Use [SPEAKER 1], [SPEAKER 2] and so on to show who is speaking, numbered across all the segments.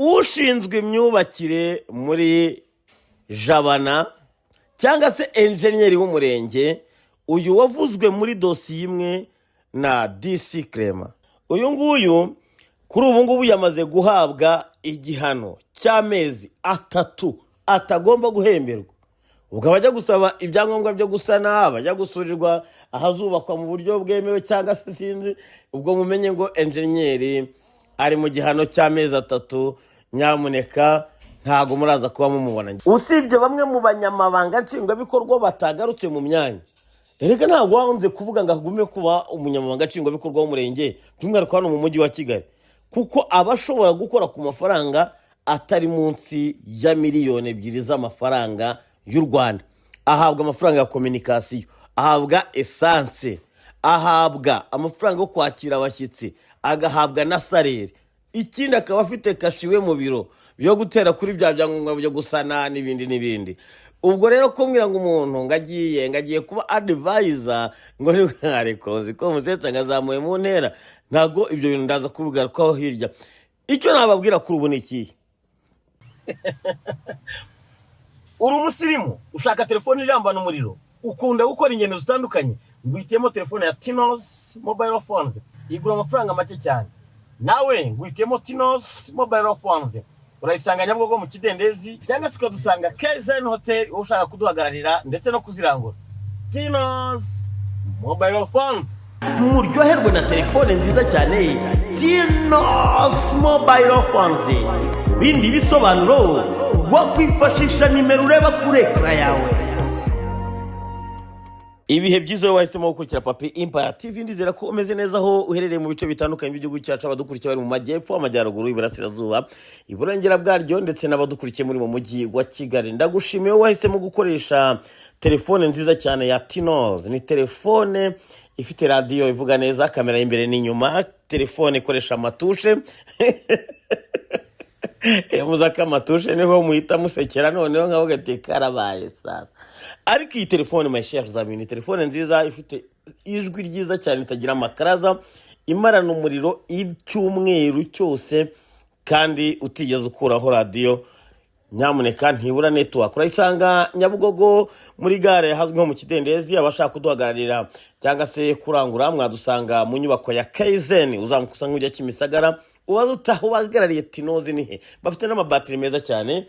[SPEAKER 1] Ushinzwe imyubakire muri Jabana cyangwa se enjeniyeri w'umurenge, uyu wavuzwe muri dosiye imwe na DC Clement, uyu nguyu kuri ubu ngubu yamaze guhabwa igihano cy'amezi 3 atagomba guhemberwa. Ubwo abajya gusaba ibyangombwa byo gusana, abajya gusurirwa ahazubakwa mu buryo bwemewe cyangwa se sinzi, ubwo mumenye ngo enjeniyeri ari mu gihano cy'amezi 3. Nyamuneka ntabwo muraza kuba mumubona. Usibye bamwe mu banyamabanga nshingwabikorwa batagarutse mu myanya, erega ntabwo wanze kuvuga ngo agume kuba umunyamabanga nshingwabikorwa w'umurenge, by'umwihariko hano mu Mujyi wa Kigali, kuko aba ashobora gukora ku mafaranga atari munsi ya miliyoni 2 z'amafaranga y'u Rwanda. Ahabwa amafaranga ya communication, ahabwa essence, ahabwa amafaranga yo kwakira abashyitsi, agahabwa na salaire. Ikindi akaba afite kashe iwe mu biro byo gutera kuri bya byangombwa byo gusana n'ibindi n'ibindi. Ubwo rero kumbwira ngo umuntu ngo agiye kuba advisor, ngo ariko nzi ko musetsa ngo azamuye mu ntera, ntabwo ibyo bintu ndaza kubigarukaho hirya. Icyo nababwira kuri ubu ni ikihe? Uri umusirimu, ushaka telefone irambana umuriro, ukunda gukora ingendo zitandukanye, nguhitiyemo telefone ya Tinos Mobile Phones, igura amafaranga make cyane. Nawe nguhitiyemo Tinos Mobile Phones. Urayisanga Nyabugogo mu Kidendezi cyangwa se ukadusanga KZN Hotel, wowe ushaka kuduhagararira ndetse no kuzirangura. Tinos Mobile Phones, muryoherwe na telefone nziza cyane, Tinos Mobile Phones. Ku bindi bisobanuro wakwifashisha nimero ureba kuri écran yawe. Ibihe byiza wowe wahisemo gukurikira Papi Empire TV. Ndizera ko umeze neza aho uherereye mu bice bitandukanye by'igihugu cyacu. Abadukurikiye bari mu majyepfo, amajyaruguru, iburasirazuba, iburengera bwaryo, ndetse n'abadukurikiye muri mu Mujyi wa Kigali, ndagushimiye wowe wahisemo gukoresha telefone nziza cyane ya Tinos. Ni telefone ifite radiyo ivuga neza, kamera y'imbere n'inyuma, telefone ikoresha ama touche. Iyo muzi ko ama touche niho muhita musekera, noneho nkavuga ati karabaye sasa. Ariko iyi telefone, my chers amis, ni telefone nziza ifite ijwi ryiza cyane, itagira amakaraza, imarana umuriro icyumweru cyose kandi utigeze ukuraho radiyo. Nyamuneka ntibura network. Urayisanga Nyabugogo muri gare hazwi nko mu Kidendezi. Abashaka kuduhagararira cyangwa se kurangura, mwadusanga mu nyubako ya KZN, uzamuka usa nk'ujya Kimisagara, ubaze utaha ubahagarariye Tinos ni he. Bafite n'amabatiri meza cyane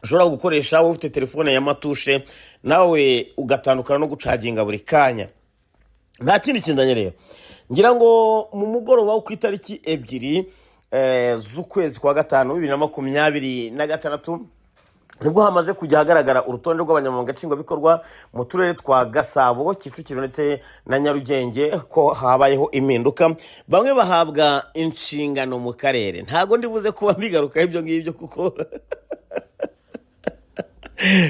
[SPEAKER 1] ushobora gukoresha wowe ufite telefone ya ma touche, nawe ugatandukana no gucaginga buri kanya. Nta kindi kinzanye rero, ngira ngo mu mugoroba wo ku itariki 2 z'ukwezi kwa gatanu 2026 nibwo hamaze kujya ahagaragara urutonde rw'abanyamabanga nshingwabikorwa mu turere twa Gasabo, Kicukiro ndetse na Nyarugenge, ko habayeho impinduka, bamwe bahabwa inshingano mu karere. Ntabwo ndibuze kuba mbigarukaho ibyo ngibyo, kuko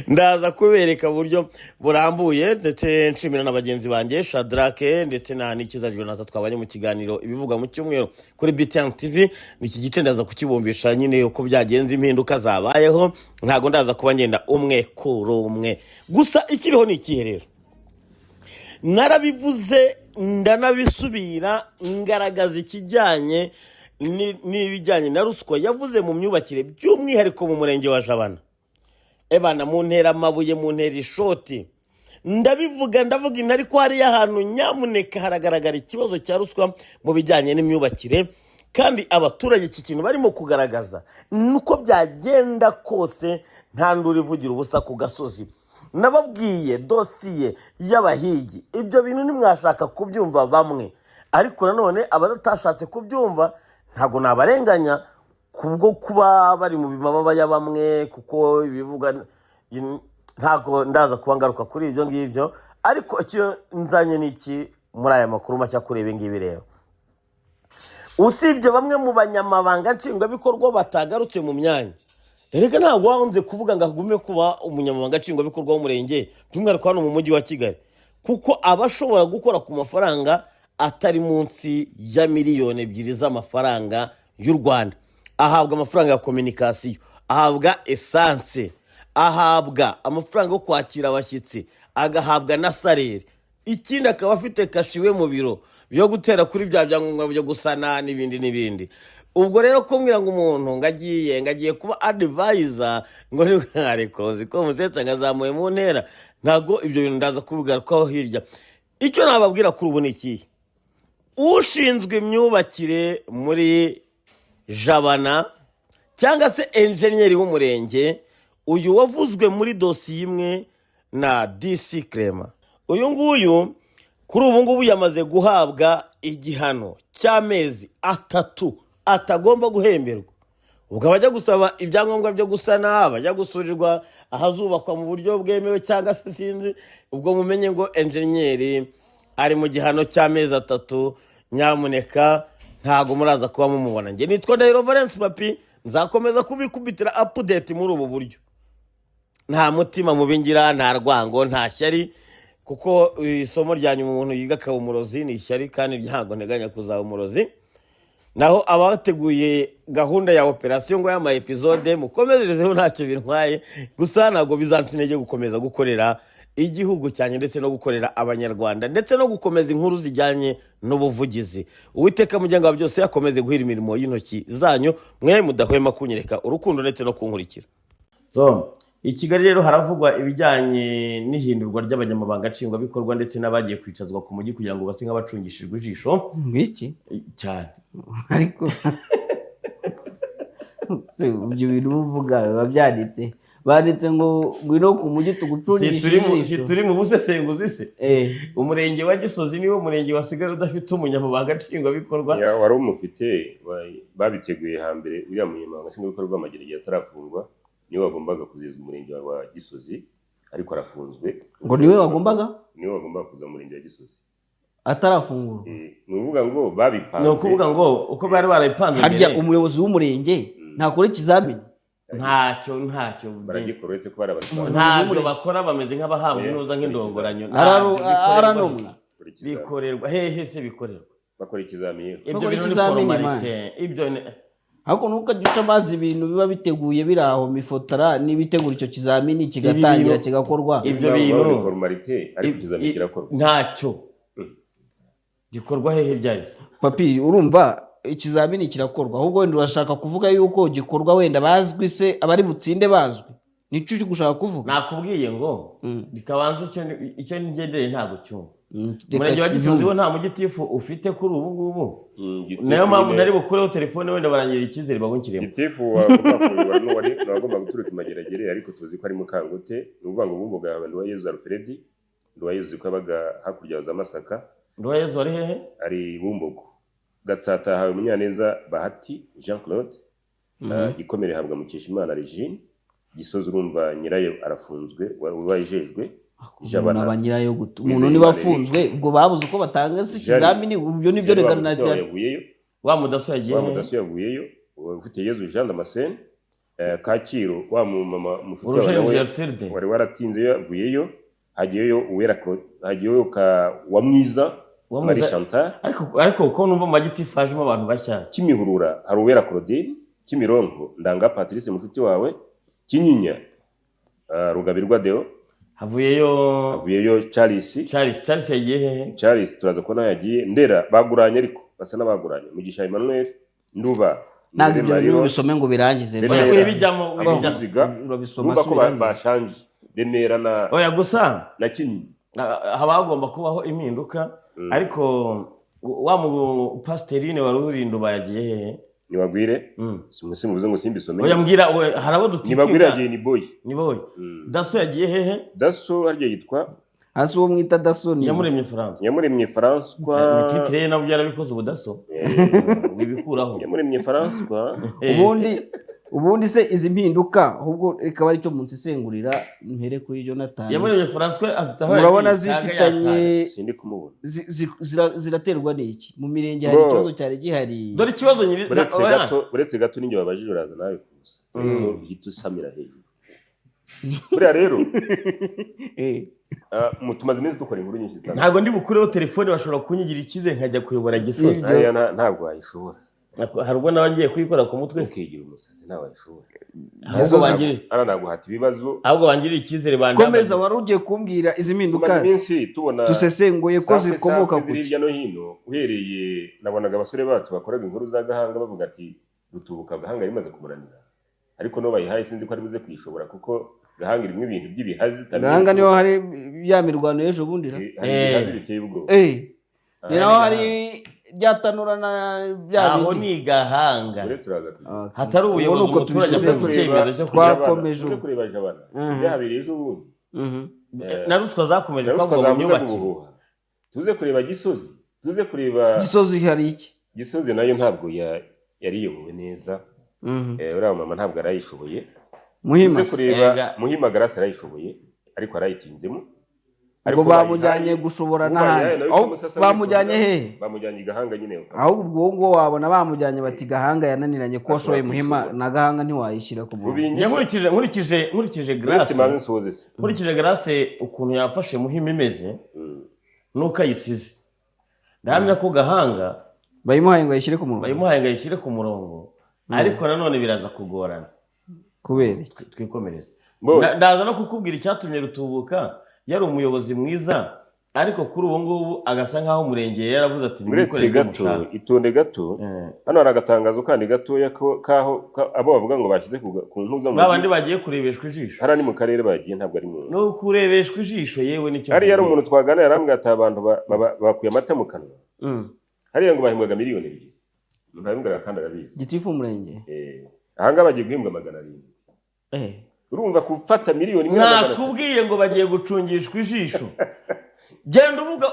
[SPEAKER 1] ndaza kubereka uburyo burambuye, ndetse nshimira na bagenzi banjye Shadrake ndetse na Nikiza Jonathan twabanye mu kiganiro Ibivuga mu Cyumweru kuri BTN TV. Iki gice ndaza kukibumbisha nyine uko byagenze, impinduka zabayeho. Ntabwo ndaza kuba ngenda umwe kuri umwe gusa. Ikiriho ni ikihe rero? Narabivuze, ndanabisubira, ngaragaza ikijyanye n'ibijyanye na ruswa yavuze mu myubakire, by'umwihariko mu murenge wa Jabana. Ebana, mu ntera amabuye, mu ntera ishoti, ndabivuga, ndavuga inti ariko hariya hantu nyamuneka haragaragara ikibazo cya ruswa mu bijyanye n'imyubakire, kandi abaturage iki kintu barimo kugaragaza nuko byagenda kose nta nduru ivugira ubusa ku gasozi. Nababwiye dosiye y'abahigi, ibyo bintu ntimwashaka kubyumva bamwe, ariko nanone abatashatse kubyumva ntabwo nabarenganya kubwo kuba bari mu mababa ya bamwe, kuko ibivuga ntabwo ndaza kuba ngaruka kuri ibyo ngibyo. Ariko icyo nzanye ni iki muri aya makuru mashya kuri ibi ngibi rero? Usibye bamwe mu banyamabanga nshingwabikorwa batagarutse mu myanya, erega ntabwo wanze kuvuga ngo agume kuba umunyamabanga nshingwabikorwa w'umurenge, by'umwihariko hano mu Mujyi wa Kigali, kuko aba ashobora gukora ku mafaranga atari munsi ya miliyoni 2 z'amafaranga y'u Rwanda. Ahabwa amafaranga ya communication, ahabwa essence, ahabwa amafaranga yo kwakira abashyitsi, agahabwa na salaire. Ikindi akaba afite kashe iwe mu biro byo gutera kuri bya byangombwa byo gusana n'ibindi n'ibindi. Ubwo rero kumbwira ngo umuntu ngo agiye kuba advisor, ngo ni ariko nzi ko musetsa ngo azamuye mu ntera, ntabwo ibyo bintu ndaza kubigarukaho hirya. Icyo nababwira kuri ubu ni ikihe? Ushinzwe imyubakire muri Jabana cyangwa se enjeniyeri w'umurenge, uyu wavuzwe muri dosiye imwe na DC Clement, uyu nguyu kuri ubu ngubu yamaze guhabwa igihano cy'amezi 3 atagomba guhemberwa. Ubwo abajya gusaba ibyangombwa byo gusana, abajya gusurirwa ahazubakwa mu buryo bwemewe cyangwa se sinzi, ubwo mumenye ngo enjeniyeri ari mu gihano cy'amezi 3. Nyamuneka ntabwo muraza kuba mumubona. Njye nitwa Ndahiro Valence Papi, nzakomeza kubikubitira update muri ubu buryo. Nta mutima mubi ngira, nta rwango, nta shyari, kuko isomo rya nyuma umuntu yiga akaba umurozi ni ishyari, kandi ntabwo nteganya kuzaba umurozi. Naho abateguye gahunda ya operasiyo ngo y'ama episode, mukomerezeho, ntacyo bintwaye. Gusa ntabwo bizanca intege gukomeza gukorera igihugu cyanjye ndetse no gukorera Abanyarwanda ndetse no gukomeza inkuru zijyanye n'ubuvugizi. Uwiteka mugenga wa byose akomeze guhira imirimo y'intoki zanyu, mwe mudahwema kunyereka urukundo ndetse no kunkurikira. So, i Kigali rero haravugwa ibijyanye n'ihindurwa ry'abanyamabanga nshingwabikorwa ndetse n'abagiye kwicazwa ku mujyi kugira ngo base nk'abacungishijwe ijisho.
[SPEAKER 2] Ngiki?
[SPEAKER 1] Cyane.
[SPEAKER 2] Ariko se ibyo bintu uba uvuga biba byanditse, banditse ngo ngwino ku mujyi
[SPEAKER 1] Si
[SPEAKER 2] tugucungishe
[SPEAKER 1] turi mu- si
[SPEAKER 2] ijisho.
[SPEAKER 1] turi mu busesenguzi se?
[SPEAKER 2] Eh.
[SPEAKER 1] Umurenge wa Gisozi niwo murenge wasigaye udafite umunyamabanga nshingwabikorwa.
[SPEAKER 3] Ya, wari umufite, babiteguye hambere. Uriya munyamabanga nshingwabikorwa w'Amageragere atarafungwa niwe wagombaga kuzizwa umurenge wa Gisozi, ariko arafunzwe.
[SPEAKER 2] Ngo niwe wagombaga?
[SPEAKER 3] Niwe wagombaga kuza mu murenge wa Gisozi.
[SPEAKER 2] Atarafungurwa?
[SPEAKER 3] Ni ukuvuga ngo babipanze.
[SPEAKER 1] Ni ukuvuga ngo uko bari barabipanze
[SPEAKER 2] Harya
[SPEAKER 1] mbere.
[SPEAKER 2] umuyobozi w'umurenge ntakora ikizamini?
[SPEAKER 1] Ntacyo.
[SPEAKER 3] Baragikora, uretse ko bari abatwara.
[SPEAKER 1] Ntabyo bakora, bameze nk'abahabwa intuza nk'indongoranyo. Ntabyo bikorerwa.
[SPEAKER 2] Aranomwa.
[SPEAKER 3] Bakora ikizamini.
[SPEAKER 1] Bikorerwa hehe se? Bikorerwa
[SPEAKER 3] Bakora ikizamini.
[SPEAKER 1] Ibyo
[SPEAKER 2] Bakora
[SPEAKER 1] bintu ni
[SPEAKER 2] ikizamini,
[SPEAKER 1] formalité, ibyo ni
[SPEAKER 2] Ariko ntukajya uca amazi, ibintu biba biteguye biri aho, mifotora niba itegura icyo kizamini kigatangira kigakorwa.
[SPEAKER 1] Ibyo
[SPEAKER 3] Ntabwo
[SPEAKER 1] bintu
[SPEAKER 3] ni formalité, ariko ikizamini kirakorwa.
[SPEAKER 1] Ntacyo gikorwa hehe byari?
[SPEAKER 2] Papi, urumva ikizamini kirakorwa, ahubwo wenda urashaka kuvuga yuko gikorwa wenda bazwi se, abari butsinde bazwi, nicyo uri gushaka kuvuga?
[SPEAKER 1] Nakubwiye ngo bikabanza icyo ngendere ntabwo cyumva.
[SPEAKER 2] Reka
[SPEAKER 1] Umurenge wa Gisozi wo
[SPEAKER 2] nzumve.
[SPEAKER 1] nta mugitifu ufite kuri ubu ngubu.
[SPEAKER 3] Gitifu
[SPEAKER 1] Nayo mpamvu
[SPEAKER 3] nyine-
[SPEAKER 1] ntari bukureho telefone, wenda barangirira icyizere babunkiremo.
[SPEAKER 3] Gitifu wagomba kuyobora n'uwari wagomba guturuka i Mageragere, ariko tuzi ko ari Mukangote. Ni ukuvuga ngo Bumbogo yawe Nduwayezu Alfred. Nduwayezu ko yabaga hakurya ya za Masaka.
[SPEAKER 1] Nduwayezu ari hehe?
[SPEAKER 3] Ari Bumbogo. Gatsata hawe Munyaneza Bahati Jean Claude. Gikomere habwa Mukeshimana Regine. Gisozi urumva nyirayo arafunzwe, wajejwe.
[SPEAKER 2] Umuntu aba nyirayo gute? Umuntu
[SPEAKER 3] Wizeye
[SPEAKER 2] niba
[SPEAKER 3] Imana.
[SPEAKER 2] afunzwe, ubwo babuze uko batanga se ikizamini? Ibyo nibyo reka na
[SPEAKER 3] Yavuyeyo.
[SPEAKER 1] Wa mudaso yagiye
[SPEAKER 3] Wa
[SPEAKER 1] hehe?
[SPEAKER 3] mudaso yavuyeyo, ufite Yezu Jean Damascene. Kacyiru wa mumama mufite
[SPEAKER 1] Urusha
[SPEAKER 3] nawe
[SPEAKER 1] Gertrude.
[SPEAKER 3] wari waratinze yavuyeyo, hagiyeyo Uwera hagiyeyo ka wa Mwiza
[SPEAKER 1] Wa
[SPEAKER 3] Marie
[SPEAKER 1] Mwiza-
[SPEAKER 3] Chantal.
[SPEAKER 1] Ariko uko numva mu magitifu hajemo abantu bashya.
[SPEAKER 3] Kimihurura hari Uwera Claudine. Kimironko Ndanga Patrice mushuti wawe. Kinyinya, Rugabirwa Deo.
[SPEAKER 1] Havuyeyo
[SPEAKER 3] Havuyeyo Charles.
[SPEAKER 1] Charles yagiye hehe?
[SPEAKER 3] Charles turaza kubona yagiye Ndera, baguranye, ariko basa n'abaguranye, Mugisha Emmanuel. Nduba
[SPEAKER 2] Ntabwo ibyo
[SPEAKER 3] Marie
[SPEAKER 2] bintu
[SPEAKER 3] Rose.
[SPEAKER 2] ubisome ngo birangize.
[SPEAKER 3] Remera.
[SPEAKER 1] Oya, wibijyamo, wibijyamo.
[SPEAKER 3] Abavuziga
[SPEAKER 2] Urabisoma
[SPEAKER 3] numva
[SPEAKER 2] se
[SPEAKER 3] ko
[SPEAKER 2] ubirangize?
[SPEAKER 3] bashangiye Remera na
[SPEAKER 1] Oya, gusa
[SPEAKER 3] na Kinyinya.
[SPEAKER 1] Haba hagomba kubaho impinduka. Ariko wa mu pasiterine wari uri Nduba yagiye hehe?
[SPEAKER 3] Niwagwire. Simuvuze ngo simbisome.
[SPEAKER 1] Oya, mbwira we, hari abo
[SPEAKER 3] Nibagwire
[SPEAKER 1] dutikinga.
[SPEAKER 3] yagiye ni boy.
[SPEAKER 1] Ni boy. Daso yagiye hehe?
[SPEAKER 3] Daso harya yitwa
[SPEAKER 2] Hasi uwo mwita daso ni
[SPEAKER 1] Yamuremye Francois.
[SPEAKER 3] Nyamuremye François.
[SPEAKER 1] Ni titre ye, nabwo yarabikoze ubudaso wibikuraho.
[SPEAKER 3] Nyamuremye François.
[SPEAKER 2] Ubundi se izi mpinduka, ahubwo rikaba aricyo munsesengurira, mpere kuri Jonathan.
[SPEAKER 1] Yamuremye François afite aho
[SPEAKER 2] Murabona
[SPEAKER 1] yagiye cyangwa
[SPEAKER 2] zifitanye
[SPEAKER 1] yataye.
[SPEAKER 3] Sindi kumubona.
[SPEAKER 2] Ziraterwa n'iki? Mu mirenge hari
[SPEAKER 3] Bro.
[SPEAKER 2] ikibazo cyari gihari.
[SPEAKER 1] Dore ikibazo nyiri
[SPEAKER 3] Uretse
[SPEAKER 1] oya.
[SPEAKER 3] gato, uretse gato, ninjye babajije, uraza nawe kuza. Ariko uhita usamira hejuru buriya rero. Tumaze iminsi dukora inkuru nyinshi zitandukanye.
[SPEAKER 1] Ntabwo ndi bukureho telefone, bashobora kunyigira icyizere nkajya kuyobora Gisozi.
[SPEAKER 3] Hariya ntabwo wayishobora.
[SPEAKER 1] Hari ubwo nawe ngiye kuyikora ku mutwe.
[SPEAKER 3] Ukigira umusazi nawe wayishobora.
[SPEAKER 1] Ahubwo bangirira
[SPEAKER 3] Aranaguhata ibibazo.
[SPEAKER 1] Ahubwo bangirira icyizere bandambagize.
[SPEAKER 2] Komeza, wari ugiye kumbwira izi mpinduka
[SPEAKER 3] Tumaze iminsi tubona
[SPEAKER 2] dusesenguye ko
[SPEAKER 3] sakwe
[SPEAKER 2] zikomoka
[SPEAKER 3] sakwe
[SPEAKER 2] ku
[SPEAKER 3] ziri
[SPEAKER 2] ki.
[SPEAKER 3] hirya no hino. Uhereye nabonaga abasore bacu bakoraga inkuru za Gahanga bavuga ati Rutubuka Gahanga rimaze kumuranira, ariko no bayihaye sinzi ko ari buze kuyishobora, kuko Gahanga irimo ibintu by'ibihazi utamenya.
[SPEAKER 2] Gahanga niho hari ya mirwano y'ejo bundi ra?
[SPEAKER 3] Hari
[SPEAKER 1] Eh.
[SPEAKER 3] ibihazi biteye ubwoba.
[SPEAKER 2] Ni naho hari rya tanura na bya
[SPEAKER 1] Aho
[SPEAKER 2] bindi.
[SPEAKER 1] ni Gahanga.
[SPEAKER 3] Ure turaza kugira.
[SPEAKER 2] Okay.
[SPEAKER 1] Hatari ubuyobozi,
[SPEAKER 2] Ubu ni uko
[SPEAKER 1] umuturage
[SPEAKER 2] tubishyize.
[SPEAKER 1] afata icyemezo cyo kujya.
[SPEAKER 2] Twakomeje
[SPEAKER 3] Uze
[SPEAKER 2] ubu.
[SPEAKER 3] kureba Jabana, byahabereye ejo bundi.
[SPEAKER 1] Na ruswa zakomeje
[SPEAKER 3] Na ruswa
[SPEAKER 1] kwavuga mu
[SPEAKER 3] zavuze
[SPEAKER 1] myubakire.
[SPEAKER 3] ubuhuha. Tuze kureba Gisozi, tuze kureba
[SPEAKER 2] Gisozi hari iki?
[SPEAKER 3] Gisozi nayo ntabwo yari iyobowe neza. Uriya mama ntabwo arayishoboye.
[SPEAKER 2] Muhima.
[SPEAKER 3] Tuze kureba
[SPEAKER 1] Ega.
[SPEAKER 3] Muhima Grace, arayishoboye ariko arayitinzemo.
[SPEAKER 2] Ubwo bamujyanye gushobora
[SPEAKER 3] Ubu bayihaye
[SPEAKER 2] n'ahandi.
[SPEAKER 3] nawe
[SPEAKER 2] Aho
[SPEAKER 3] ikamusasa.
[SPEAKER 2] bamujyanye hehe?
[SPEAKER 3] Bamujyanye i Gahanga nyine.
[SPEAKER 2] Ahubwo ubwo nguwo wabona bamujyanye bati Gahanga yananiranye, ko washoboye
[SPEAKER 3] Ashobora
[SPEAKER 2] Muhima
[SPEAKER 3] kuyishobora.
[SPEAKER 2] na Gahanga ntiwayishyira ku murongo.
[SPEAKER 3] Rubingi
[SPEAKER 1] Njye nkurikije
[SPEAKER 3] uretse
[SPEAKER 1] Grace,
[SPEAKER 3] manze nsoze se.
[SPEAKER 1] nkurikije Grace ukuntu yafashe Muhima imeze nuko ayisize, ndahamya ko Gahanga
[SPEAKER 2] Bayimuhaye ngo ayishyire ku murongo.
[SPEAKER 1] Bayimuhaye ngo ayishyire ku murongo, ariko nanone biraza kugorana.
[SPEAKER 2] Kubera iki?
[SPEAKER 1] Twikomereze.
[SPEAKER 3] Bo,
[SPEAKER 1] Ndaza no kukubwira icyatumye Rutubuka yari umuyobozi mwiza, ariko kuri ubu ngubu agasa nk'aho umurenge yaravuze ati
[SPEAKER 3] Uretse
[SPEAKER 1] "Nimukorere ibyo
[SPEAKER 3] gato,
[SPEAKER 1] mushaka."
[SPEAKER 3] itonde gato. Hano hari agatangazo kandi gatoya kaho abo bavuga ngo bashyize ku ntuza mu
[SPEAKER 1] Ba bandi bagiye kurebeshwa ijisho.
[SPEAKER 3] Hariya ni mu karere bagiye, ntabwo ari mu
[SPEAKER 1] Ni ukurebeshwa ijisho, yewe nicyo
[SPEAKER 3] Hariya hari
[SPEAKER 1] nkubwira.
[SPEAKER 3] umuntu twaganira arambwira ati abantu bakuye amata mu kanwa. Hariya ngo bahembwaga 2 miliyoni, umuntu arabimbwira kandi arabizi.
[SPEAKER 2] Gitifu umurenge.
[SPEAKER 3] Ahangaha bagiye guhembwa 700. Urumva gufata 1,300,000?
[SPEAKER 1] Nakubwiye ngo bagiye gucungishwa ijisho. Genda uvuga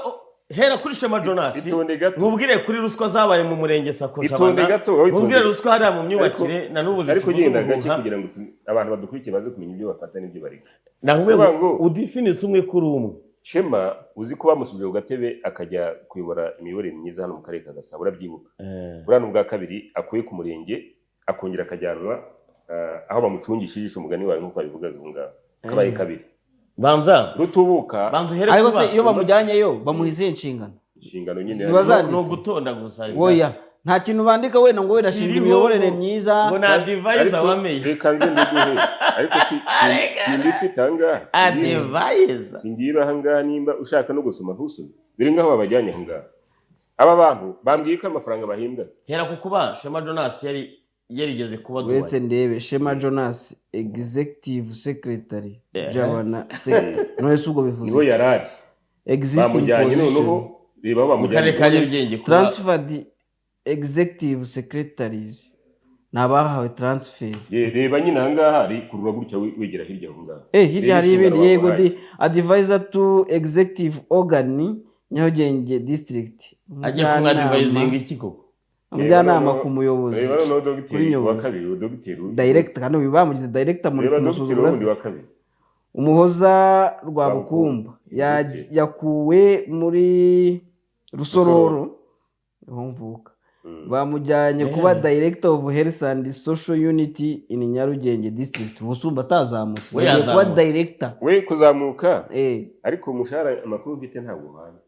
[SPEAKER 1] hera kuri Shema Jonas.
[SPEAKER 3] Itonde gato.
[SPEAKER 1] Nkubwire kuri ruswa zabaye mu murenge Sako
[SPEAKER 3] Itonde
[SPEAKER 1] Jabana.
[SPEAKER 3] gato, wowe itonde.
[SPEAKER 1] Nkubwire ruswa hariya mu myubakire na n'ubu
[SPEAKER 3] Ariko
[SPEAKER 1] zikivuga
[SPEAKER 3] genda gake
[SPEAKER 1] ubuhuha.
[SPEAKER 3] kugira ngo abantu badukurikiye baze kumenya ibyo bafata n'ibyo bareka.
[SPEAKER 1] Nakubwiye
[SPEAKER 3] Kuvuga
[SPEAKER 1] ngo
[SPEAKER 3] ngo-
[SPEAKER 1] udifinise umwe kuri umwe.
[SPEAKER 3] Shema uzi ko bamusubije ku gatebe akajya kuyobora imiyoborere myiza hano mu karere ka Gasabo, urabyibuka? Buriya ni ubwa kabiri akuye ku murenge akongera akajyanwa aho bamucungisha ijisho, umugani wawe nk'uko babivugaga aho ngaho, kabaye kabiri.
[SPEAKER 1] Banza
[SPEAKER 3] Rutubuka
[SPEAKER 1] banza uhere
[SPEAKER 2] Ariko
[SPEAKER 1] kuba
[SPEAKER 2] se iyo bamujyanyeyo bamuha izihe nshingano?
[SPEAKER 3] Inshingano nyine
[SPEAKER 2] Ziba zanditse.
[SPEAKER 1] Ni ugutonda gusa.
[SPEAKER 2] Oya, nta kintu bandika wenda ngo wenda ashinzwe
[SPEAKER 1] Kiriho
[SPEAKER 2] imiyoborere myiza.
[SPEAKER 1] Ngo ni advisor
[SPEAKER 3] Ariko
[SPEAKER 1] wamenye.
[SPEAKER 3] reka nze mbiguhe, ariko sindi ifite aha ngaha.
[SPEAKER 1] Advisor.
[SPEAKER 3] Singira aha ngaha, nimba ushaka no gusoma ntusome, biri ngaho babajyanye aho ngaho. Aba bantu bambwiye ko amafaranga bahembwa
[SPEAKER 1] Hera ku kuba Shema Jonas yari yarigeze kuba
[SPEAKER 2] Uretse
[SPEAKER 1] duwaye.
[SPEAKER 2] ndebe Shema Jonas, executive secretary, Jabana sector, none se ubwo bivuze
[SPEAKER 3] Niho
[SPEAKER 2] iki?
[SPEAKER 3] yari ari.
[SPEAKER 2] Existing
[SPEAKER 3] Bamujyanye
[SPEAKER 2] position.
[SPEAKER 3] noneho, reba aho
[SPEAKER 1] Mu karere
[SPEAKER 3] bamujyanye.
[SPEAKER 1] ka Nyarugenge kuba
[SPEAKER 2] Transferred executive secretaries ni abahawe transfer.
[SPEAKER 3] Reba nyine aha ngaha ari kurura gutya wegera hirya aho ngaho.
[SPEAKER 2] Hirya
[SPEAKER 3] Reba
[SPEAKER 2] hari ibindi.
[SPEAKER 3] inshingano
[SPEAKER 2] Yego.
[SPEAKER 3] bamuhaye.
[SPEAKER 2] Di advisor to executive organ, Nyarugenge district.
[SPEAKER 1] Agiye kumwadvisinga iki koko?
[SPEAKER 2] Umujyanama
[SPEAKER 3] Reba
[SPEAKER 2] ku muyobozi.
[SPEAKER 3] Reba noneho
[SPEAKER 2] Kuri
[SPEAKER 3] dogiteri wa
[SPEAKER 2] nyobozi.
[SPEAKER 3] kabiri, dogiteri
[SPEAKER 2] Director, kandi uyu bamugize director muri
[SPEAKER 3] Reba dogiteri
[SPEAKER 2] kumusuzugura.
[SPEAKER 3] wundi wa kabiri.
[SPEAKER 2] Umuhoza Rwabukumba
[SPEAKER 3] Dogiteri.
[SPEAKER 2] yakuwe muri Rusororo niho mvuka, bamujyanye kuba director of health and social unity in Nyarugenge district. Ubusumba atazamutse,
[SPEAKER 1] We
[SPEAKER 2] yagiye kuba
[SPEAKER 1] yazamutse.
[SPEAKER 2] director.
[SPEAKER 3] We kuzamuka, ariko umushahara amakuru mfite ntabwo uhanye.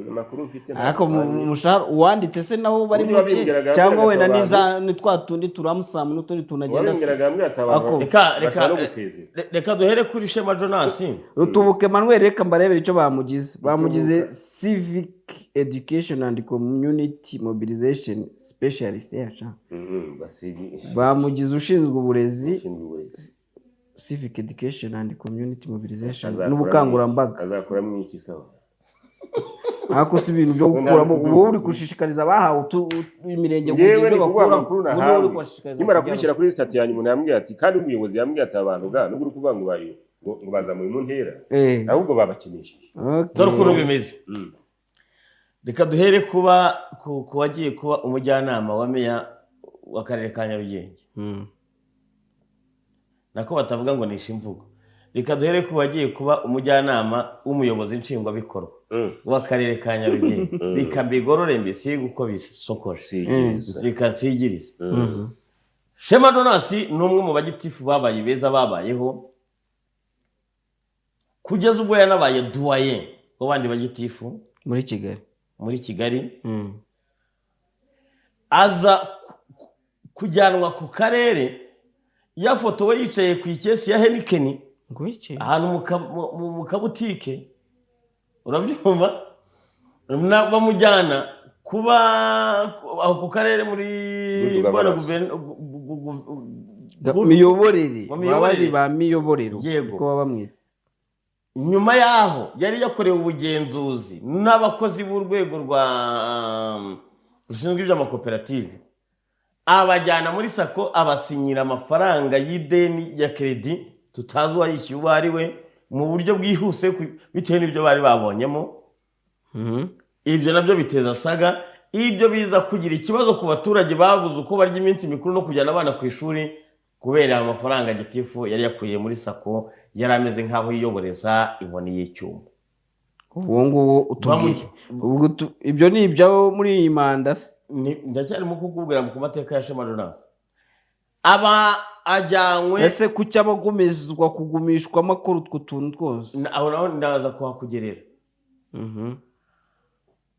[SPEAKER 3] Amakuru mfite ntabwo
[SPEAKER 2] Ariko mu
[SPEAKER 3] uhanye.
[SPEAKER 2] mushahara uwanditse se nawo bari
[SPEAKER 3] Uburyo
[SPEAKER 2] muke
[SPEAKER 3] wabimbwiraga,
[SPEAKER 2] cyangwa wenda
[SPEAKER 3] wambwiraga
[SPEAKER 2] niza ni twa tundi turamusamu n'utundi tunagenda
[SPEAKER 3] Wabimbwiraga yambwira ati abantu
[SPEAKER 2] Ako.
[SPEAKER 1] Reka reka
[SPEAKER 3] bashobora no gusezera.
[SPEAKER 1] Reka duhere kuri Shema Jonas.
[SPEAKER 2] Rutubuka Emmanuel, reka mbarebere icyo bamugize. Bamugize
[SPEAKER 3] Rutubuka.
[SPEAKER 2] civic education and community mobilization specialist yaca.
[SPEAKER 3] Basigi
[SPEAKER 2] Bamugize ushinzwe uburezi.
[SPEAKER 3] Ushinzwe uburezi.
[SPEAKER 2] Civic education and community mobilization n'ubukangurambaga.
[SPEAKER 3] Azakuramo iki sawa?
[SPEAKER 2] Ariko si ibintu byo gukuramo, uba uri gushishikariza abahawe imirenge kugira
[SPEAKER 3] Ngewe
[SPEAKER 2] ibyo
[SPEAKER 3] ni kuguha
[SPEAKER 2] bakuramo.
[SPEAKER 3] amakuru
[SPEAKER 2] Ubu niwe uri
[SPEAKER 3] nahawe.
[SPEAKER 2] kubashishikariza
[SPEAKER 3] Nkimara
[SPEAKER 2] kugira
[SPEAKER 3] kubishyira kuri status yanjye, umuntu yambwiye ati, kandi umuyobozi yambwiye ati abantu ga nubwo uri kuvuga ngo bayo ngo bazamuye mu ntera, ahubwo babakinishije.
[SPEAKER 1] Dore ukuntu bimeze. Reka duhere kuba ku wagiye kuba umujyanama wa meya w'akarere ka Nyarugenge. Nako batavuga ngo nishe imvugo, reka duhere ku wagiye kuba umujyanama w'umuyobozi nshingwabikorwa w'akarere ka Nyarugenge. Reka mbigorore mbisige uko bisokoje.
[SPEAKER 3] Sigiriza.
[SPEAKER 1] Reka nsigirize. Shema Jonas ni umwe mu bagitifu babaye beza babayeho, kugeza ubwo yanabaye doyen w'abandi bagitifu
[SPEAKER 2] muri Kigali.
[SPEAKER 1] Muri Kigali. Aza kujyanwa ku karere yafotowe yicaye ku ikesi ya Heineken
[SPEAKER 2] Ngo iki?
[SPEAKER 1] ahantu mu kabutike, urabyumva? Bamujyana kuba aho ku karere muri
[SPEAKER 3] Good
[SPEAKER 1] Bwana
[SPEAKER 3] governance.
[SPEAKER 2] Miyoborere.
[SPEAKER 1] Mu
[SPEAKER 2] Baba
[SPEAKER 1] miyoborere.
[SPEAKER 2] ari ba miyoborero.
[SPEAKER 1] Yego.
[SPEAKER 2] Uko baba bamwita.
[SPEAKER 1] Nyuma yaho yari yakorewe ubugenzuzi n'abakozi b'urwego rwa rushinzwe iby'amakoperative, abajyana muri SACCO, abasinyira amafaranga y'ideni ya crédit tutazi uwayishyuye uwo ari we, mu buryo bwihuse bitewe n'ibyo bari babonyemo. Ibyo nabyo biteza saga. Ibyo biza kugira ikibazo ku baturage babuze uko barya iminsi mikuru no kujyana abana ku ishuri kubera ayo mafaranga gitifu yari yakuye muri SACCO, yari ameze nk'aho yiyoboreza inkoni y'icyuma.
[SPEAKER 2] Uwo nguwo utubwiye, ubwo ibyo ni ibyo muri iyi manda se?
[SPEAKER 1] Ndacyarimo kukubwira ku mateka ya Shema Jonas. Aba ajyanywe
[SPEAKER 2] Ese kuki aba agumizwa kugumishwamo akora utwo tuntu twose?
[SPEAKER 1] Aho naho ndaza kuhakugerera.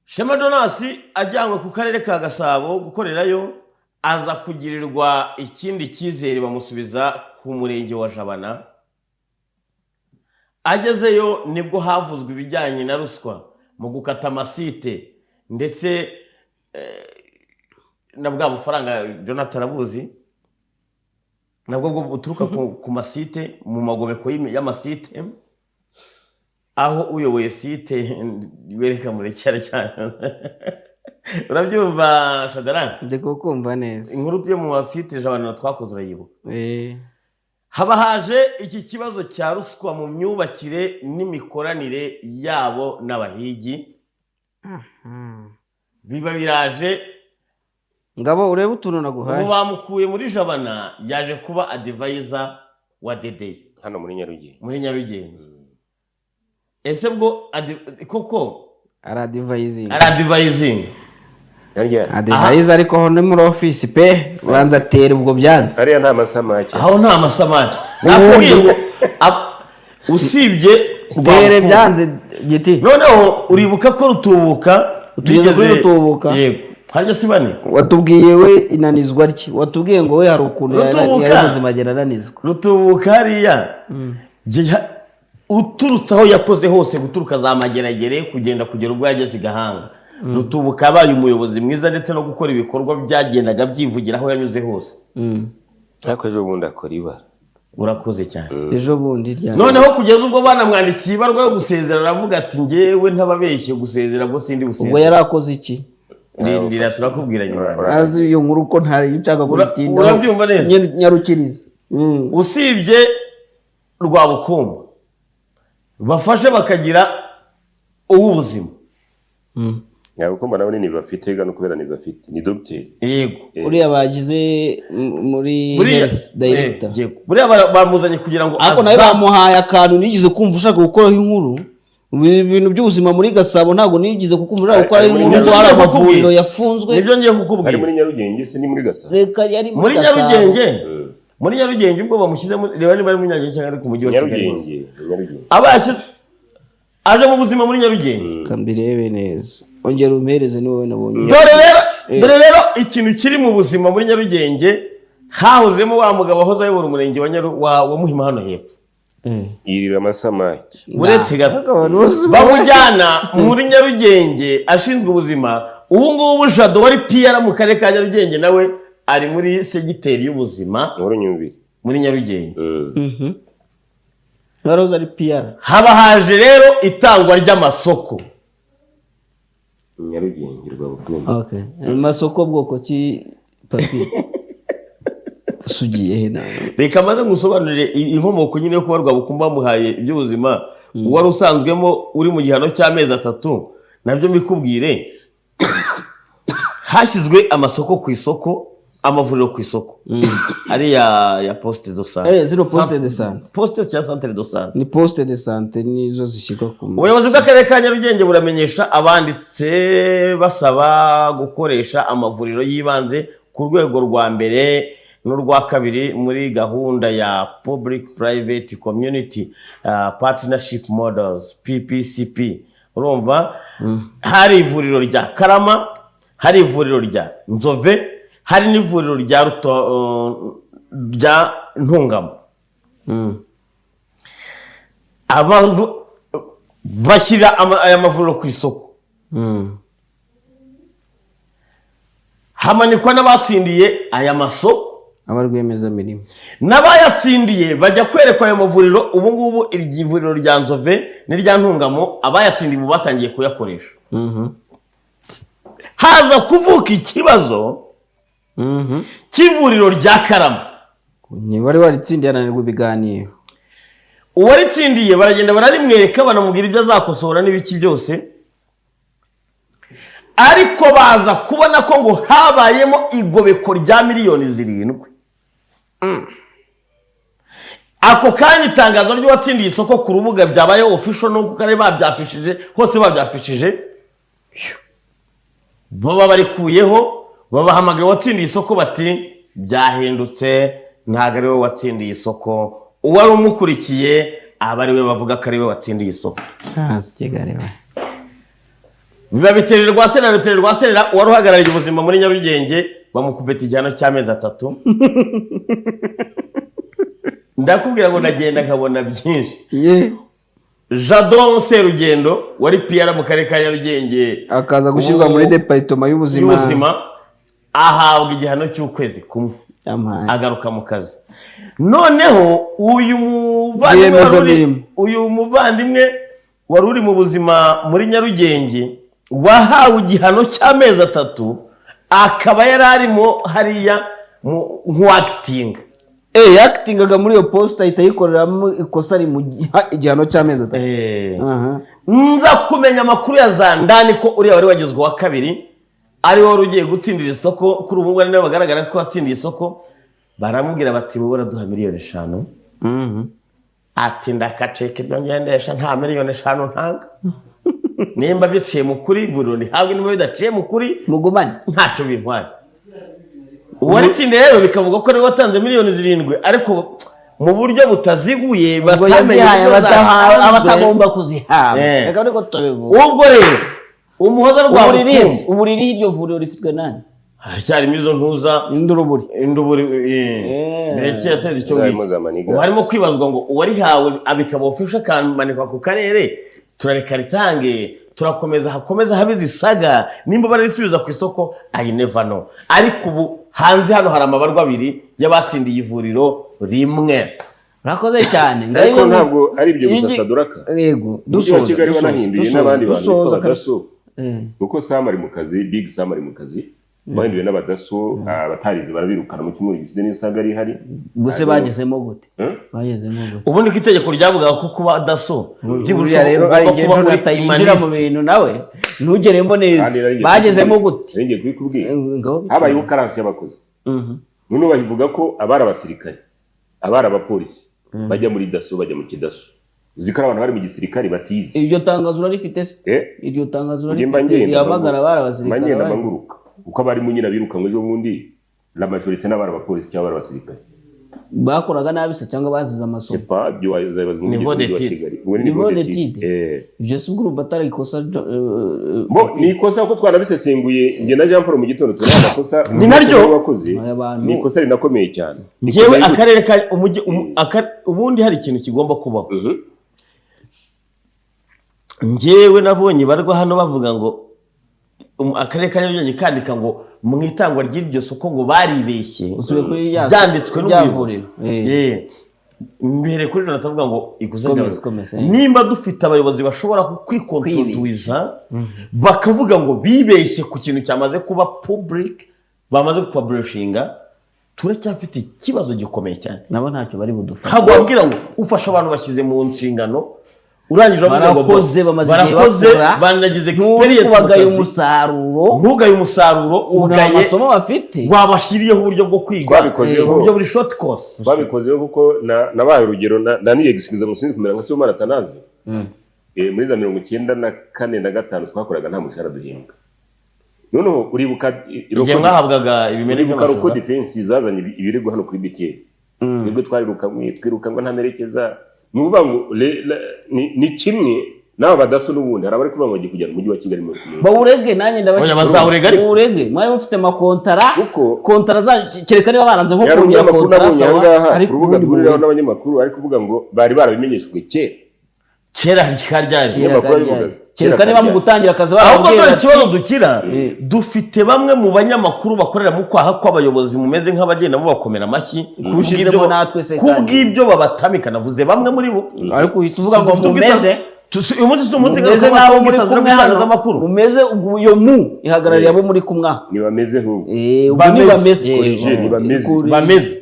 [SPEAKER 1] Shema Jonas ajyanywe ku karere ka Gasabo gukorerayo, aza kugirirwa ikindi cyizere, bamusubiza ku murenge wa Jabana. Agezeyo nibwo havuzwe ibijyanye na ruswa mu gukata amasite ndetse na bwa bufaranga Jonathan arabuzi, nabwo bwo buturuka ku masite, mu magobeko y'amasite, aho uyoboye site wereka murekera cyane, urabyumva, Shadarani?
[SPEAKER 2] Ndi kukumva neza.
[SPEAKER 1] Inkuru yo mu masite Jabana twakoze urayibuka?
[SPEAKER 2] Eh.
[SPEAKER 1] Haba haje iki kibazo cya ruswa mu myubakire n'imikoranire yabo n'abahigi. Biba biraje.
[SPEAKER 2] Ngabo urebe utuntu
[SPEAKER 1] Ubu
[SPEAKER 2] naguhaye.
[SPEAKER 1] bamukuye muri Jabana, yaje kuba advisor wa Dedeye
[SPEAKER 3] hano muri Nyarugenge.
[SPEAKER 1] Muri Nyarugenge. Ese bwo koko
[SPEAKER 2] Ari advising?
[SPEAKER 1] Ari advising.
[SPEAKER 3] Harya
[SPEAKER 2] Advisor, ariko ho ni muri office pe, banza atera ubwo byanze.
[SPEAKER 3] Hariya nta masamake.
[SPEAKER 1] Aho nta masamake, nakubwiye ngo usibye
[SPEAKER 2] Tere
[SPEAKER 1] Rwabukumba.
[SPEAKER 2] byanze giti.
[SPEAKER 1] Noneho uribuka ko Rutubuka
[SPEAKER 2] Tugeze kuri Rutubuka.
[SPEAKER 1] Yego, harya si bane?
[SPEAKER 2] Watubwiye we inanizwa rye, watubwiye ngo we hari ukuntu
[SPEAKER 1] Rutubuka.
[SPEAKER 2] yari muzima agenda ananizwa.
[SPEAKER 1] Rutubuka hariya uturutse aho yakoze hose, guturuka za Mageragere kugenda kugera ubwo yageze i Gahanga, Rutubuka yabaye umuyobozi mwiza ndetse no gukora ibikorwa byagendaga byivugira aho yanyuze hose.
[SPEAKER 3] Ariko ejo bundi akora ibara.
[SPEAKER 1] Urakoze cyane.
[SPEAKER 2] Ejo bundi ryari?
[SPEAKER 1] Noneho kugeza ubwo banamwandikiye ibarwa yo gusezera, aravuga ati: "Ngewe ntababeshye, gusezera bwo sindi
[SPEAKER 2] Ubwo
[SPEAKER 1] busezera."
[SPEAKER 2] yari akoze iki?
[SPEAKER 1] Rindira, turakubwira nyuma.
[SPEAKER 2] Azi iyo nkuru ko ntari nshaka kuyitindaho.
[SPEAKER 1] Urabyumva neza?
[SPEAKER 2] Nyarukiriza.
[SPEAKER 1] Usibye Rwabukumba bafashe bakagira uw'ubuzima.
[SPEAKER 3] Nyabukumba nawe ni bafite no kubera ni bafite ni dogiteri.
[SPEAKER 1] Yego.
[SPEAKER 2] Uriya bagize muri
[SPEAKER 1] Buriya
[SPEAKER 2] health director.
[SPEAKER 1] Yego. Buriya bamuzanye kugira ngo
[SPEAKER 2] Ariko nawe bamuhaye akantu nigeze kumva ushaka gukoraho inkuru. Ibintu by'ubuzima muri Gasabo ntabwo nigeze kukumva ushaka gukoraho
[SPEAKER 3] Ari muri
[SPEAKER 2] inkuru ngo hari
[SPEAKER 1] Nyarugenge.
[SPEAKER 2] amavuriro yafunzwe.
[SPEAKER 1] Nibyo ngiye
[SPEAKER 3] Ari muri
[SPEAKER 1] kukubwira.
[SPEAKER 3] Nyarugenge se ni muri Gasabo?
[SPEAKER 2] Reka, yari
[SPEAKER 1] Muri
[SPEAKER 2] Gasabo.
[SPEAKER 1] Nyarugenge, muri Nyarugenge ubwo bamushyize reba niba ari muri Nyarugenge cyangwa ari ku mujyi wa Kigali.
[SPEAKER 3] Nyarugenge, Nyarugenge.
[SPEAKER 1] Aba yashyize aje mu buzima muri Nyarugenge.
[SPEAKER 2] Reka mbirebe neza, ongera umpereze, ni wowe nabonye.
[SPEAKER 1] Dore rero, dore rero ikintu kiri mu buzima muri Nyarugenge, hahozemo wa mugabo wahoze ayobora umurenge wa Nyaru wa Muhima hano hepfo.
[SPEAKER 3] Yirira amasamake.
[SPEAKER 1] Uretse gato.
[SPEAKER 2] Ariko abantu bose
[SPEAKER 1] Bamujyana muri Nyarugenge ashinzwe ubuzima. Ubu ngubu Jado wari PR mu karere ka Nyarugenge nawe ari muri segiteri y'ubuzima
[SPEAKER 3] Nkuru nyumvire.
[SPEAKER 1] muri Nyarugenge.
[SPEAKER 2] Wari uzi ari PR?
[SPEAKER 1] Haba haje rero itangwa ry'amasoko.
[SPEAKER 3] Nyarugenge, Rwabukumba.
[SPEAKER 2] Okay, amasoko bwoko ki, papi? Usugiye he nawe?
[SPEAKER 1] Reka maze ngusobanurire inkomoko nyine yo kuba Rwabukumba bamuhaye iby'ubuzima, uwari usanzwemo uri mu gihano cy'amezi 3, nabyo mbikubwire. Hashyizwe amasoko ku isoko, amavuriro ku isoko ariya ya poste de santé.
[SPEAKER 2] Zino poste de santé.
[SPEAKER 1] Poste cyangwa centre de santé.
[SPEAKER 2] Ni poste de santé, nizo zishyirwa ku
[SPEAKER 1] Ubuyobozi bw'akarere ka Nyarugenge buramenyesha abanditse basaba gukoresha amavuriro y'ibanze ku rwego rwa mbere n'urwa kabiri muri gahunda ya Public Private Community Partnership Models, PPCP, urumva hari ivuriro rya Karama. Hari ivuriro rya Nzove, hari n'ivuriro rya rya Ntungamo. Bashyira aya mavuriro ku isoko, hamanikwa n'abatsindiye aya masoko,
[SPEAKER 2] aba rwiyemezamirimo
[SPEAKER 1] n'abayatsindiye bajya kwerekwa ayo mavuriro. Ubu ngubu iri vuriro rya Nzove n'irya Ntungamo, abayatsindiye ubu batangiye kuyakoresha. Haza kuvuka ikibazo cy'ivuriro rya Karama.
[SPEAKER 2] Wari waritsindiye ananirwa ibiganiro.
[SPEAKER 1] Uwaritsindiye baragenda bararimwereka, banamubwira ibyo azakosora n'ibiki byose, ariko baza kubona ko ngo habayemo igobeko rya 7 miliyoni. Ako kanya itangazo ry'uwatsindiye isoko ku rubuga byabaye official, nuko kare babyafishije hose, babyafishije baba barikuyeho, babahamagaye uwatsindiye isoko bati byahindutse, ntabwo ari we watsindiye isoko, uwari umukurikiye aba ari we bavuga ko ari we watsindiye isoko.
[SPEAKER 2] Hasi Kigali we.
[SPEAKER 1] Biba biteje rwaserera, biteje rwaserera. Uwari uhagarariye ubuzima muri Nyarugenge bamukubita igihano cy'amezi 3. Ndakubwira ngo ndagenda nkabona byinshi. Jadon Serugendo wari PR mu karere ka Nyarugenge
[SPEAKER 2] akaza gushyirwa muri département y'ubuzima.
[SPEAKER 1] Y'ubuzima, ahabwa igihano cy'ukwezi kumwe.
[SPEAKER 2] Yampaye.
[SPEAKER 1] Agaruka mu kazi. Noneho uyu muvandimwe wari uri
[SPEAKER 2] Rwiyemezamirimo.
[SPEAKER 1] Uyu muvandimwe wari uri mu buzima muri Nyarugenge wahawe igihano cy'amezi 3, akaba yari arimo hariya nk'uwakitinga.
[SPEAKER 2] Yakitingaga muri iyo poste, ahita ayikoreramo ikosa rimuha igihano cy'amezi 3. Aha.
[SPEAKER 1] Nza kumenya amakuru ya za ndani ko uriya wari wagezwe wa kabiri ari we wari ugiye gutsindira isoko. Kuri ubu ngubu ari nawe bagaragara ko watsindiye isoko. Baramubwira bati wowe uraduha 5 miliyoni. Ati ndakaceka ibyo ngendesha, nta 5 miliyoni ntanga. Nimba biciye mu kuri, ivuriro rihabwe, nimba bidaciye mu kuri,
[SPEAKER 2] mugumane.
[SPEAKER 1] Ntacyo bintwaye. Uwaritsindiye rero bikavuga ko ariwe watanze 7 miliyoni, ariko mu buryo butaziguye
[SPEAKER 2] ubwo
[SPEAKER 1] batamenye
[SPEAKER 2] yazihaye
[SPEAKER 1] uburyo zatanzwe.
[SPEAKER 2] Abatagomba kuzihabwa. Reka ariko tubivuga.
[SPEAKER 1] Ubwo rero Umuhoza
[SPEAKER 2] uburiri
[SPEAKER 1] Rwabukumba
[SPEAKER 2] uburiri, iryo vuriro rifitwe nani?
[SPEAKER 1] Haracyarimo izo ntuza.
[SPEAKER 2] Induruburi.
[SPEAKER 1] Induburi mbere yateze icyo ngicyo.
[SPEAKER 3] Harimo za maniga.
[SPEAKER 1] Ubu harimo kwibazwa ngo uwarihawe abikaba official, akamanikwa ku karere, turareka ritange, turakomeza hakomeza habe zisaga, nimba bararisubiza ku isoko, I never know. Ariko ubu hanze hano hari amabarwa abiri y'abatsindiye ivuriro rimwe.
[SPEAKER 2] Urakoze cyane.
[SPEAKER 3] Ariko ntabwo ari ibyo gusa, Saduraka.
[SPEAKER 2] Yego.
[SPEAKER 3] Umujyi wa
[SPEAKER 2] Dusoza.
[SPEAKER 3] Kigali wanahinduye
[SPEAKER 2] Dusoza,
[SPEAKER 3] n'abandi bantu bitwa
[SPEAKER 2] dusoza.
[SPEAKER 3] abadaso, kuko Sam ari mu kazi, Big Sam ari mu kazi. Bahinduye n'abadaso, abatarize barabirukana. Mu cyumweru gishize niyo usanga ari ihari.
[SPEAKER 2] Gusa bagezemo gute?
[SPEAKER 3] Eh?
[SPEAKER 2] Bagezemo gute?
[SPEAKER 1] Ubundi ko itegeko ryavugaga ko kuba daso byibura
[SPEAKER 2] buriya rero
[SPEAKER 1] ugomba
[SPEAKER 2] ari igihe
[SPEAKER 1] kuba uri
[SPEAKER 2] Jonathan yinjira mu
[SPEAKER 1] humaniste.
[SPEAKER 2] bintu nawe ntugeremo neza.
[SPEAKER 3] Kandi nari ngiye
[SPEAKER 2] Bagezemo gute?
[SPEAKER 3] Nari ngiye kubikubwira.
[SPEAKER 2] Ngaho
[SPEAKER 3] Habayeho carence y'abakozi. Noneho bavuga ko abari abasirikare, abari abapolisi bajya muri daso, bajya mu kidaso. Uzi ko ari abantu bari mu gisirikare batize.
[SPEAKER 2] Iryo tangazo urarifite se?
[SPEAKER 3] Eh?
[SPEAKER 2] Iryo tangazo
[SPEAKER 3] Njye mba
[SPEAKER 2] urarifite
[SPEAKER 3] ngenda
[SPEAKER 2] rihamagara abari
[SPEAKER 3] mba
[SPEAKER 2] abasirikare
[SPEAKER 3] ngenda mba nguruka, kuko abarimo nyine birukanwe ejo bundi, la majorité n'abari abapolisi cyangwa abari abasirikare.
[SPEAKER 2] Bakoraga nabi se cyangwa bazize amasomo?
[SPEAKER 3] C'est pas ibyo, wazabibaza umuvugizi
[SPEAKER 1] Niveau
[SPEAKER 3] w'umujyi wa
[SPEAKER 1] d'étude.
[SPEAKER 3] Kigali. Ubwo ni
[SPEAKER 2] Niveau
[SPEAKER 3] niveau d'étude.
[SPEAKER 2] d'étude. Ibyo si ubwo urumva atari ikosa
[SPEAKER 3] Bo ni ikosa kuko twanabisesenguye njye na Jean Paul mu gitondo, tubona amakosa
[SPEAKER 1] Ni naryo.
[SPEAKER 3] wakoze.
[SPEAKER 2] Aya bantu-
[SPEAKER 3] Ni ikosa rinakomeye cyane.
[SPEAKER 1] Njyewe akarere ka umujyi ubundi hari ikintu kigomba kubaho. Njyewe nabonye barwa hano bavuga ngo akarere ka Nyarugenge kandika ngo mu itangwa ry'iryo soko ngo baribeshye.
[SPEAKER 2] Usubiye kuri ya
[SPEAKER 1] Byanditswe
[SPEAKER 2] rya
[SPEAKER 1] n'umuyobozi.
[SPEAKER 2] vuriro.
[SPEAKER 1] Mbere kuri Jonathan avuga ngo ikosa
[SPEAKER 2] Komeza,
[SPEAKER 1] ryawe.
[SPEAKER 2] komeza,
[SPEAKER 1] Nimba dufite abayobozi bashobora kwikontororiza bakavuga ngo bibeshye ku kintu cyamaze kuba public, bamaze gupublishinga, turacyafite ikibazo gikomeye cyane.
[SPEAKER 2] Nabo ntacyo bari budufashe.
[SPEAKER 1] Ntabwo wabwira ngo ufashe abantu bashyize mu nshingano, urangije uravuga ngo
[SPEAKER 2] Barakoze, bamaze igihe
[SPEAKER 1] barakoze,
[SPEAKER 2] bakora.
[SPEAKER 1] banagize
[SPEAKER 2] nturi
[SPEAKER 1] experience mu
[SPEAKER 2] kubagaya
[SPEAKER 1] kazi.
[SPEAKER 2] Umusaruro.
[SPEAKER 1] Ntugaye umusaruro.
[SPEAKER 2] Ubu nta
[SPEAKER 1] Ugaye
[SPEAKER 2] masomo bafite.
[SPEAKER 1] Wabashyiriyeho uburyo bwo kwiga,
[SPEAKER 3] Twabikozeho.
[SPEAKER 1] uburyo buri short course.
[SPEAKER 3] Twabikozeho kuko nabaye urugero naniyegisikiza ngo sinzi kumera nka Sibomana Atanazi. Muri za 94 na 5 twakoraga nta mushahara duhembwa. Noneho uribuka
[SPEAKER 1] Igihe mwahabwaga ibimene
[SPEAKER 3] uribuka Roko
[SPEAKER 1] by'amashaza.
[SPEAKER 3] Defense zazanye ibirego hano kuri BTN. Twebwe twarirukamwe, twirukanwa nta merekeza. Ni ukuvuga ngo ni kimwe N'aba badaso n'ubundi hari abari kuvuga ngo bagiye kujyana umujyi wa Kigali
[SPEAKER 2] Bawurege, nanjye
[SPEAKER 1] Oya, bazawurega ariko.
[SPEAKER 2] Bawurege, mwari mufite amakontara.
[SPEAKER 3] Kuko
[SPEAKER 2] Kontara za kereka niba baranze nko
[SPEAKER 3] yari
[SPEAKER 2] kongera
[SPEAKER 3] umunyamakuru
[SPEAKER 2] kontara,
[SPEAKER 3] nabonye aha
[SPEAKER 2] sawa,
[SPEAKER 3] ngaha ku
[SPEAKER 2] ariko
[SPEAKER 3] rubuga
[SPEAKER 2] ubundi
[SPEAKER 3] duhuriraho
[SPEAKER 2] bawurege.
[SPEAKER 3] n'abanyamakuru, ari kuvuga ngo bari barabimenyeshejwe kera.
[SPEAKER 1] Kera karyari?
[SPEAKER 2] Kera
[SPEAKER 3] Umunyamakuru
[SPEAKER 2] karyari.
[SPEAKER 3] abivuga.
[SPEAKER 2] Kereka
[SPEAKER 3] Kera
[SPEAKER 2] niba mu
[SPEAKER 3] karyari.
[SPEAKER 2] gutangira akazi
[SPEAKER 1] Ahubwo
[SPEAKER 2] barababwira
[SPEAKER 1] dore
[SPEAKER 2] ati,
[SPEAKER 1] ikibazo dukira dufite: bamwe mu banyamakuru bakorera mu kwaha kw'abayobozi, mumeze nk'abagenda mubakomera amashyi
[SPEAKER 2] Kubishizemo natwe se kandi.
[SPEAKER 1] Kubw'ibyo babatamika. Navuze bamwe muri bo.
[SPEAKER 2] Ariko uhita uvuga ngo
[SPEAKER 1] Dufite
[SPEAKER 2] mumeze
[SPEAKER 1] uyu munsi si umunsi
[SPEAKER 2] mumeze
[SPEAKER 1] ngarukamwaka
[SPEAKER 2] nk'abo muri
[SPEAKER 1] w'ubwisanzure
[SPEAKER 2] kumwe hano.
[SPEAKER 1] bw'itangazamakuru.
[SPEAKER 2] Mumeze, ubwo iyo mu ihagarariye abo muri kumwe aha.
[SPEAKER 3] Ntibameze nk'ubu.
[SPEAKER 2] Ubwo ni
[SPEAKER 1] Bameze.
[SPEAKER 2] bameze.
[SPEAKER 3] Corrigé, ni bameze.
[SPEAKER 2] Corrigé.
[SPEAKER 1] Bameze.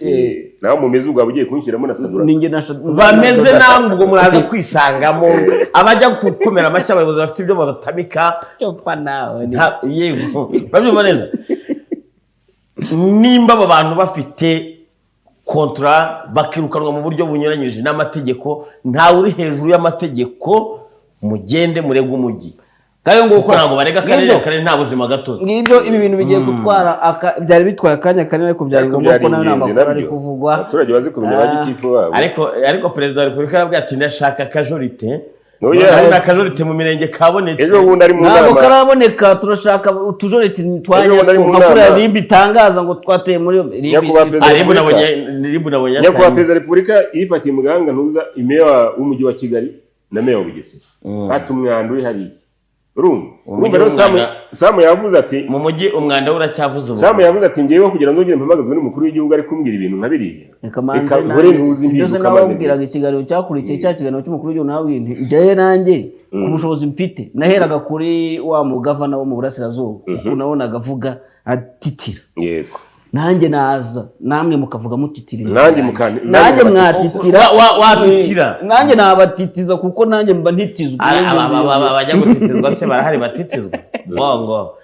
[SPEAKER 3] Nawe mumeze, ubwo waba ugiye kunshyiramo na Sadura.
[SPEAKER 2] Ni njye na
[SPEAKER 1] Bameze namwe, ubwo muraza kwisangamo abajya gukomera amashyi abayobozi bafite ibyo babatamika.
[SPEAKER 2] Cyo pfa nawe
[SPEAKER 1] Yego, babyumva neza. Nimba aba bantu bafite kontra bakirukanwa mu buryo bunyuranyije n'amategeko, ntawe uri hejuru y'amategeko. Mugende murege umujyi,
[SPEAKER 2] Kayo nguko.
[SPEAKER 1] kuko ntabwo barega akarere.
[SPEAKER 2] Ngibyo.
[SPEAKER 1] Akarere nta buzima gatozi.
[SPEAKER 2] Ngibyo, ibi bintu bigiye gutwara byari bitwaye akanya kanini, ariko byari
[SPEAKER 3] Ariko
[SPEAKER 2] ngombwa
[SPEAKER 3] byari
[SPEAKER 2] ko nayo ni
[SPEAKER 3] ingenzi
[SPEAKER 2] amakuru ari
[SPEAKER 3] nabyo.
[SPEAKER 2] kuvugwa.
[SPEAKER 3] Abaturage bazi kumenya ba gitifu babo.
[SPEAKER 1] Ariko perezida wa repubulika yarabwiye ati: "Ndashaka akajorite."
[SPEAKER 3] Oya.
[SPEAKER 1] Urabona akajorite mu mirenge kabonetse?
[SPEAKER 3] Ejo bundi ari mu
[SPEAKER 2] Ntabwo
[SPEAKER 3] nama.
[SPEAKER 2] karaboneka, turashaka utujoreti.
[SPEAKER 3] Ejo bundi ari mu
[SPEAKER 2] Nka kuriya
[SPEAKER 3] nama.
[SPEAKER 2] RIB itangaza ngo twateye muri RIB.
[SPEAKER 3] Nyakubahwa Perezida
[SPEAKER 1] Ah, RIB
[SPEAKER 3] Repubulika.
[SPEAKER 1] nabonye, RIB nabonye
[SPEAKER 3] Nyakubahwa
[SPEAKER 1] yatangiye.
[SPEAKER 3] Perezida wa Repubulika yifatiye mu gahanga ntuza imeya w'umujyi wa Kigali na meya wa Bugesera, ati umwanda uri hariya, urumva?
[SPEAKER 1] Umujyi
[SPEAKER 3] Urumva rero Samu,
[SPEAKER 1] w'umwanda.
[SPEAKER 3] Samu yavuze ati
[SPEAKER 1] Mu mujyi umwanda we uracyavuze ubu.
[SPEAKER 3] Samu yavuze ati: "Ngewe kugira ngo nzongere mpamagazwe n'umukuru w'igihugu ari kumbwira ibintu nka biriya,
[SPEAKER 2] Reka manze
[SPEAKER 3] reka
[SPEAKER 2] nanjye-
[SPEAKER 3] nkore ntuzi
[SPEAKER 2] si byose.
[SPEAKER 3] impinduka maze."
[SPEAKER 2] Nababwiraga ikiganiro cyakurikiye cya kiganiro cy'umukuru w'igihugu, nawe nti njyewe nanjye ku bushobozi mfite naheraga kuri wa mugavana wo mu burasirazuba, kuko nabonaga avuga atitira. Nanjye naza namwe mukavuga mutitira imbere
[SPEAKER 3] Nanjye
[SPEAKER 2] yanjye.
[SPEAKER 3] nanjye
[SPEAKER 2] Nanjye mwatitira.
[SPEAKER 1] Watitira.
[SPEAKER 2] Nanjye nabatitiza, kuko nanjye mba ntitizwa.
[SPEAKER 1] Abajya gutitizwa se barahari batitizwa bongo?